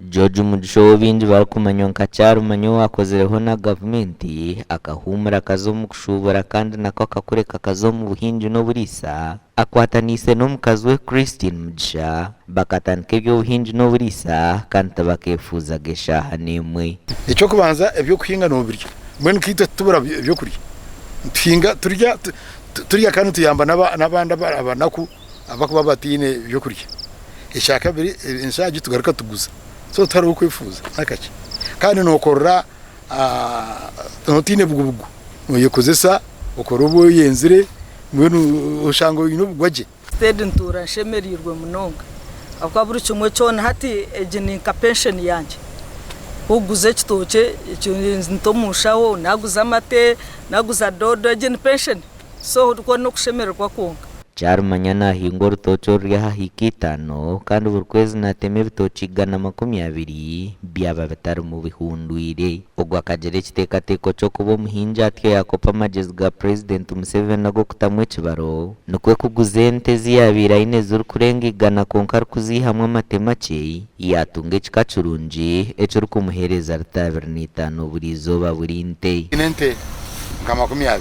George Mugisha ou baingi barikumanya nka Kyarumanya owaakozireho na gavumenti akahuumura akaza omu kushuubura kandi nako akakureka akaza omu buhingi n'oburiisa akwataniise n'omukazi we Christine Mugisha bakatandika eby'obuhingi n'oburiisa kandi tibakeefuuzaga eshaaha n'emwe. Eky'okubanza eby'okuhinga noobirya mbwenu nkaitwe titubura by'okurya nituhinga turya turya kandi nituyamba n'abandi abanaku abakuba bataine by'okurya. Ekyakabiri enshaagi tugaruka tuguza so tihariho kwefuuza n'akakye kandi nookorera otaine bugubugu nooyekozesa okora obu oyenzire mbwenu oshanga oine obugwa gye. Steady ntuura nshemereirwe munonga ahabw'okuba buri kimwe kyona hati egi ni nka pension yangye. Ku okuguza ekitookye nta omu nshaho, naguza amate, naguza doodo egi ni pension so okwo n'okushemererwa kwonka. Kyarumanya naahinga orutookye oruri aha hiika itaano, kandi buri kwezi naatema ebitookye 120 byaba bitarimu bihundwire. Ogwo akagira ekiteekateeko ky'okuba omuhingi atyo yaakopa amagyezi ga Purezidenti Museveni ag'okutamu ekibaro, nikwo kuguza ente ezi yaabaire aine ezirikurenga igana kwonka arikuziihamu amate makye, yaatunga ekika kirungi ekirikumuheereza lita 25 buri izooba buri nte. Nyine ente nka 20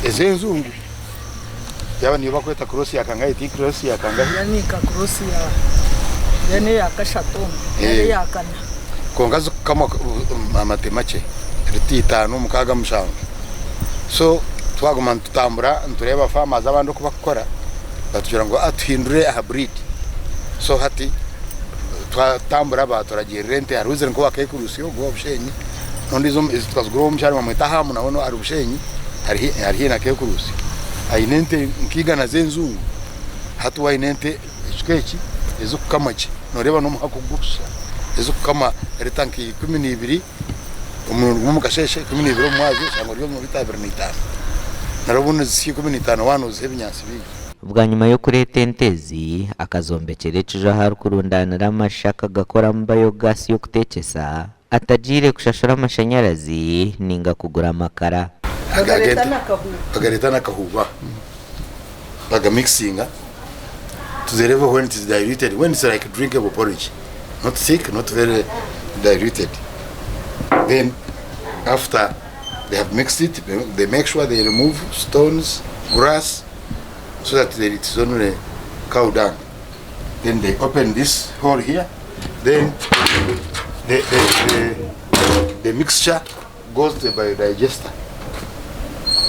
ez'enzungu yaaba niyo barikweta cross ya kangahi ti cross ya kangahi? Eyo ni nka cross ya eyo n'eya kashatu nari eya kana. Kwonka zikukamwa amate makye lita itaano, mukaaga, mushanju. So twaguma nitutambura nitureeba farmers abandi oku bakukora batugira ngu tuhindure aha breed. So hati twatambura baaturagiirira ente hariho eziri nk'owa Kekurusi ogwo owa Bushenyi n'ondiijo ezi tukazigura ow'omukyara nibamweta Hamu nawe ari Bushenyi ari haihi na Kekurusi aine ente nka igana z'enzungu. Hati we aine ente ekika eki ezikukamwa gye nooreeba n'omuhako gurikusha ezikukamwa lita nka 12 omurundi gumwe omu kasheeshe, 12 omu mwazyo oshanga ori omu lita 25 nari obundi nizihika 15 waaba nooziha ebinyaatsi bingi. Bwanyima y'okureeta ente ezi, akazombekyera ekiju ahu arikurundaanira amasha akagakoramu biogas y'okuteekyesa, atagiire kushashura amashanyarazi nainga kugura amakara. Bagareeta n'akahuuba bagamixinga to the level when it is diluted, when it's like drinkable porridge, not thick, not very diluted. Then after they have mixed it, they make sure they remove stones, grass, so that it is only cow dung. Then they open this hole here, then the, the, the, the mixture goes to the biodigester.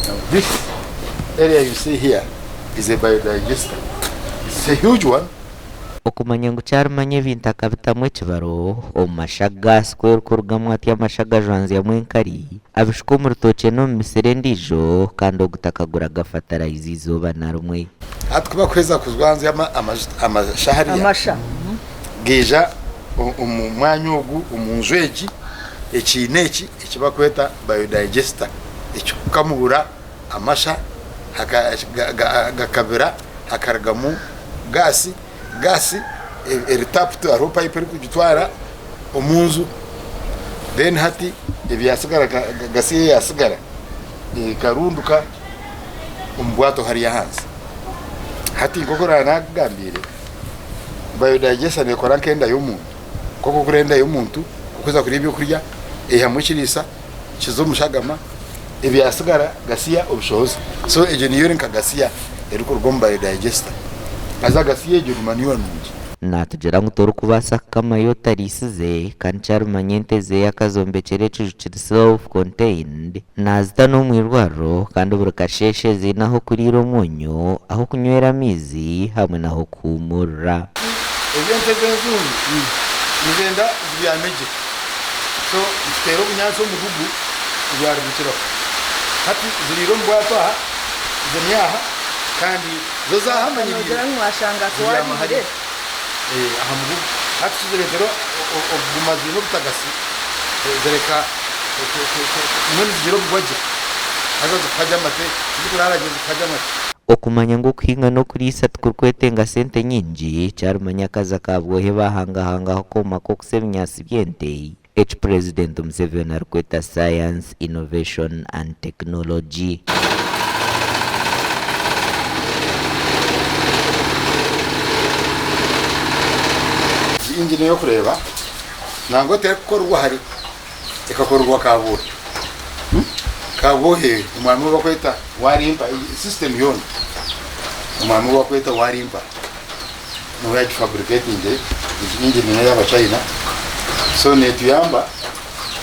Now this area you see here is a biodigester. It's a huge one. Okumanya ngu kyarumanya ebintu akabitamu ekibaro omu masha gaasi ku erikurugamu atyo amasha gajwanzyamu enkari, abishuka omu rutookye n'omu misiri endiijo kandi ogu takaguraga fatarayiza eizooba na rimwe. Hati ku bakuheza kujwanzya amasha hariya, gaija omu mwanya ogu omu nju egi ekiina eki eki barikweta biodigester ekikukamuura amasha gakabira hakarugamu gaasi, gaasi eri tapped hariho pipe erikugitwara omu nju then hati ebyasigara gasi eyasigara ekarunduka omu bwato hariya ahansi. Hati nk'oku nakugambiire biodigester nekora nk'enda y'omuntu, nk'oku okura enda y'omuntu okuza kurya ebyokurya eihamu ekiriisa kiza omu shagama ebyasigara gasiya obishohoza. So egyo niyo eri nka gasiya erikuruga omu biodigester haza gasiya egyo ni manure nungi. Naatugira ngu torikubaasa kukamayo otariisize, kandi kyarumanya ente ze akazombekyera ekiju kiri self contained, naazita n'omu irwariro kandi buri kasheeshe ziine ah'okuriira omwonyo, ah'okunywera amaizi hamwe n'ah'okuhuumurira. Ezo ente z'enzungu nizenda zibyame gye so nituteera obunyaatsi omugugu bwarugukiraho. Hati ziriire omu bwato aha, ziri aha kandi zo zaahamanyiriire zibyama hariya aha mugugu. Hati tuzireetera okuguma ziine obutagatsi zireka mbwenu zigira obugwa gye haza zikuha gye amate, tizikuraara gye zikuha gye amate. Okumanya ngu okuhinga n'okuriisa tikurikwetenga sente nyingi, kyarumanya akaza ka bwohe baahangahangaho akooma k'okusa ebinyaatsi by'ente, eki Purezidenti Museveni arikweta Science, Innovation and Technology. Egi engine ey'okureeba nangwa terikukorerwa hare ekakorerwa Kabwohe. Kabwohe omwami ou barikweta Warimpa system yoona omwami ou barikweta Warimpa niwe yagifabricatingire. Egi engine n'ey'abachina so neetuyamba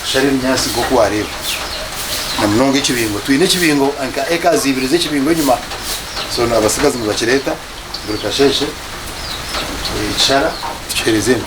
kushara ebinyaatsi nk'oku waareeba na munonga ekibingo. Twine ekibingo nka ekazi ibiri z'ekibingo enyima so abatsigazi nibakireeta. Buri kasheeshe ekishara tukiheereza ente.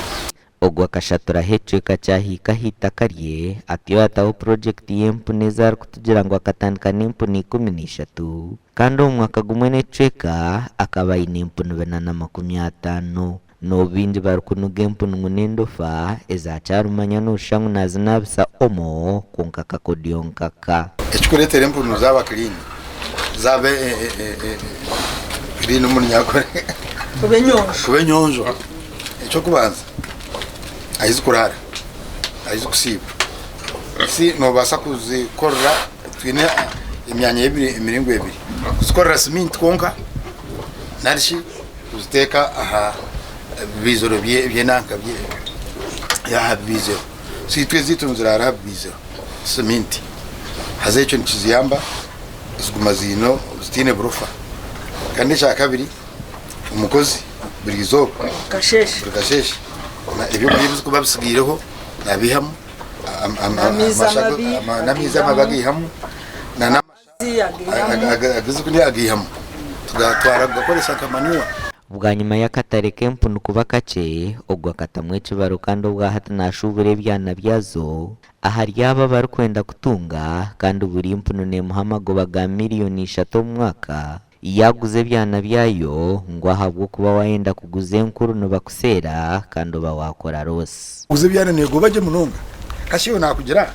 Ogwo akashaturaho ekicweka kyahiika aha itaka rye, atyo yaataho purogyekiti y'empunu ezi arikutugira ngu akatandika n'empunu 13 kandi omu mwaka gumwe n'ekicweka akaba aine empunu 450. N'obu baingi barikunuga empunu ngu n'endofa, eza Kyarumanya nooshusha ngu naazinaabisa omo kwonka akakodyo nkaka. Ekikureetera empunu zaaba clean, zaaba clean omu Runyankore Kuba enyonjo. Kuba enyonjo. Eky'okubanza ahi zikuraara, ahi zikusiiba. Si noobaasa kuzikorera, twine emyanya y'emiringo ebiri, kuzikorera siminti kwonka nari shi kuziteeka aha bibiiziro by'enanka aha bibiiziro. So itwe ezaitu niziraara aha bibiiziro siminti. Haza ekyo nikiziyamba ziguma ziine zitaine burofa. Kandi ekyakabiri omukozi buri izooba buri kasheeshe ebyokurya ebirikuba bitsigaireho nabiihamu, n'amaizi amabi agaihamu. Agaihamu tugatwara kugakoresa nka manure. Bwanyima y'akatare k'empunu kuba kakye, ogwo akatamu ekibaro kandi obwahati nashuubura ebyana byazo ahari abo abarikwenda kutunga kandi buri mpunu nemuha amagoba ga miriyoni ishatu omu mwaka yaguza ebyana byayo ngu ahabw'okuba wayenda kuguza enkuru nibakuseera kandi oba wakora loss. Kuguza ebyana negoba gye munonga. Kasha iwe nakugira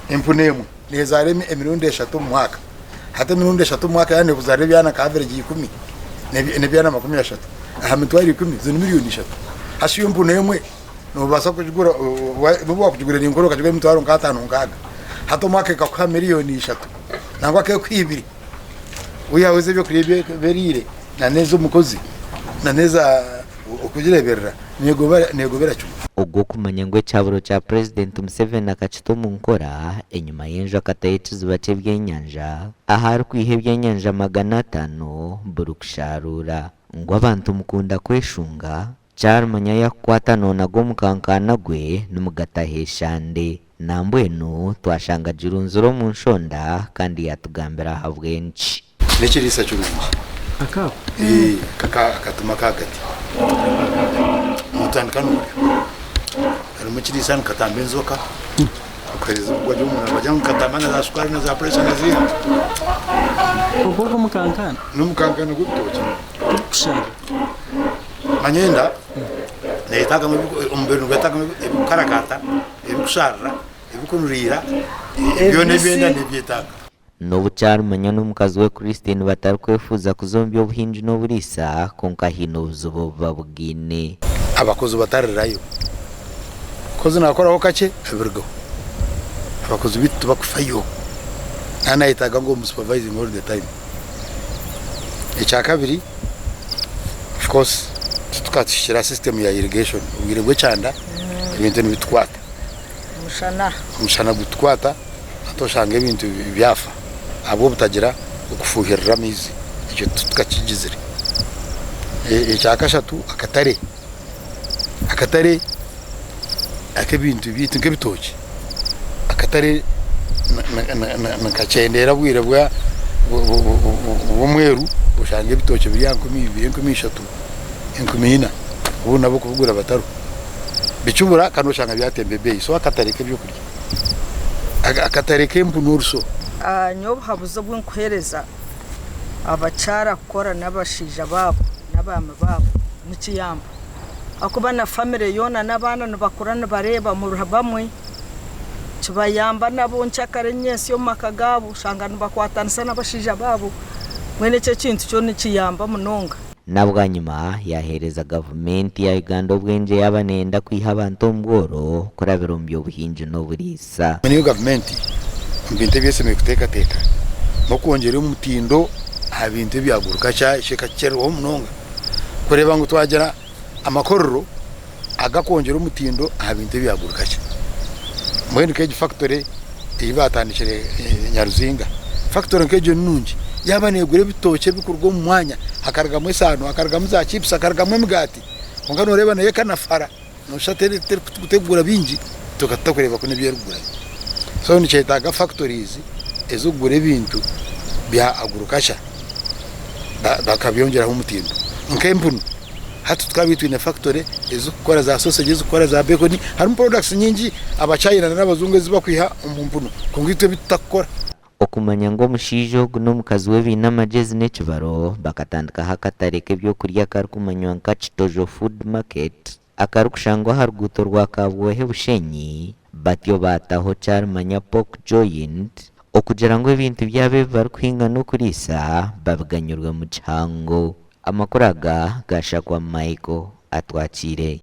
empunu emwe. Neezaara emirundi eshatu omu mwaka. Hati emirundi eshatu omu mwaka yaaba neekuzaarira ebyana nka average ikumi, n'ebyana 30. Aha mitwaro 10, ezo ni miriyoni ishatu. Hati yo empunu emwe noobaasa kugigura, n'obu waakugigura eri nkuru okagigura emitwaro nk'ataano nkaaga. Hati omwaka ekakuha miriyoni ishatu, nangwa ak'ekuha ibiri. Wihaho ez'ebyokurya ebi eriire, n'ez'omukozi, n'eza okugireeberera. Neegobera kimwe. Ogw'okumanya ngu ekihaburo kya Purezidenti Museveni akakita omu nkora, enyima y'enju akatayo ekiziba ky'ebyenyanja ahu arikwiha ebyenyanja 500 buri kusharuura. Ngu abantu mukunda kweshunga, kyarumanya yakukwata nonaga omukankaana gwe nimugataho eshande. Nambwenu twashanga agirunzire omu nshonda kandi yatugambira ahabw'enki. N'ekiriisa kirungi. Akaabo? Ee, kaka akatuma akagati. Notandika norya. Harimu ekiriisa nikatamba enjoka, okaheereza obugwa omunda nibagira ngu nikatamba na za shukaari na za puresha na ziiha. Ogwo ogw'omukankaana? N'omukankaana gw'ebitookye. Tirikusharira? Manya enda neyetagamu omubiri nigwetagamu ebikukarakaata, ebikusharira, ebikunuriira, byona ebi enda nebyetaaga. N'obu Kyarumanya n'omukazi we Christine batarikwefuuza kuza omu by'obuhingi n'oburiisa, kwonka haine obuzibu obu babugaine. Abakozi batarirayo. Omukozi nakoraho kakye abirugaho. Abakozi beitu tibakufayo. Naaba nayetaaga ngu omu supervising all the time. Ekyakabiri, of course titukahikire aha system ya irrigation. Obwire bw'ekyanda ebintu nibitukwata. Omushana gutukwata. Hati oshanga ebintu byafa ahabw'obutagira okufuuhirira amaizi, ekyo titukakigizire. Ekyakashatu akatare, akatare ak'ebintu byaitu nk'ebitookye, akatare nikakyendeera obwire bw'omweru oshanga ebitookye biri aha 2000, 3000, 4000 obundi n'ab'okubigura batariho. Bikibura kandi oshanga byatemba ebeeyi so akatare k'ebyokurya. Akatare k'empu n'oruso. Nyowe obuhabuzi obu nkuheereza abakyara kukora n'abashaija baabo n'abaami baabo nikiyamba ahakuba na famire yoona n'abaana nibakura nibareeba muri bamwe kibayamba nabo nkyakare nyentsya omu maka gaabo oshanga nibakwatanisa n'abashaija baabo mbwenu ekyo ekintu kyo nikiyamba munonga. Na bwanyima yaaheereza gavumenti ya Uganda obwengye yaaba neeyenda kwiha abantu omu bworo kurabira omu by'obuhingi n'oburiisa. Niyo gavumenti omu bintu ebi eshemereire kuteekateeka n'okwongyera omutindo aha bintu ebya agriculture ekyo ekakikyererwaho munonga kureeba ngu twagira amakorero. agakwongyera omutindo aha bintu ebya agriculture. Mbwenu nk'egi factory ei baatandikire Nyaruzinga, factory nk'egyo ni nungi yaaba neegura ebitookye ebirikuruga omu mwanya hakarugamu esaano, hakarugamu za chips, hakarugamu emigaati kwonka nooreeba nayo ekanafara nooshusha terikugura bingi itwe tutakureeba kunu ebi erikugurayo. So nikyetaaga factories ezirikugura ebintu bya agriculture bakabyongyeraho omutindo nk'empunu. Hati tukaba twine factory ezirikukora za sausage, ezirikukora za bacon, harimu products nyingi abachina n'abajungu ezi barikwiha omu mpunu kwonka itwe ebi tutarikukora. Okumanya ngu omushaija ogu n'omukazi we baine amagyezi n'ekibaro, bakatandikaho akatare k'ebyokurya akarikumanywa nka Kitojo Food Market akarikushangwa aha ruguuto rwa Kabwohe Bushenyi batyo baataho Kyarimanya Pork Joint okugira ngu ebintu byabo ebi barikuhinga n'okuriisa babiganyurwemu kihango. Amakuru aga gashakwa Michael Atwakiire.